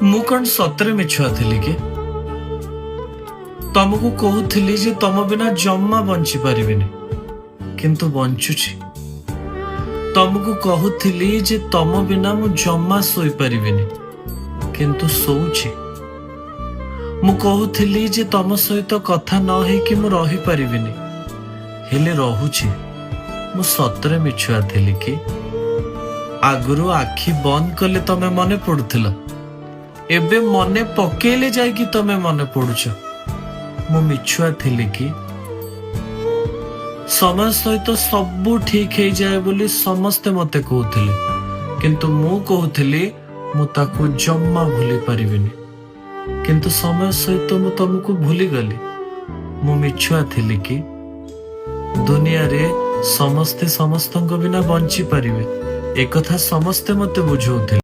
ମୁଁ କଣ ସତରେ ମିଛୁଆ ଥିଲି କି? ତମକୁ କହୁଥିଲି ଯେ ତମ ବିନା ଜମା ବଞ୍ଚି ପାରିବିନି, କିନ୍ତୁ ବଞ୍ଚୁଛି। ତମକୁ କହୁଥିଲି ଯେ ତମ ବିନା ମୁଁ ଜମା ଶୋଇପାରିବିନି, କିନ୍ତୁ ଶୋଉଛି। ମୁଁ କହୁଥିଲି ଯେ ତମ ସହିତ କଥା ନ ହେଇକି ମୁଁ ରହିପାରିବିନି, ହେଲେ ରହୁଛି। ମୁଁ ସତରେ ମିଛୁଆ ଥିଲି କି? ଆଗରୁ ଆଖି ବନ୍ଦ କଲେ ତମେ ମନେ ପଡୁଥିଲ, ଏବେ ମନେ ପକେଇଲେ ଯାଇକି ତମେ ମନେ ପଡୁଛ। ମୁଁ ମିଛୁଆ ଥିଲି କି? ସମୟ ସହିତ ସବୁ ଠିକ ହେଇଯାଏ ବୋଲି ସମସ୍ତେ ମତେ କହୁଥିଲେ, କିନ୍ତୁ ମୁଁ କହୁଥିଲି ମୁଁ ତାକୁ ଜମା ଭୁଲି ପାରିବିନି। କିନ୍ତୁ ସମୟ ସହିତ ମୁଁ ତମକୁ ଭୁଲିଗଲି। ମୁଁ ମିଛୁଆ ଥିଲି କି? ଦୁନିଆରେ ସମସ୍ତେ ସମସ୍ତଙ୍କ ବିନା ବଞ୍ଚି ପାରିବେ, ଏକଥା ସମସ୍ତେ ମତେ ବୁଝଉଥିଲେ।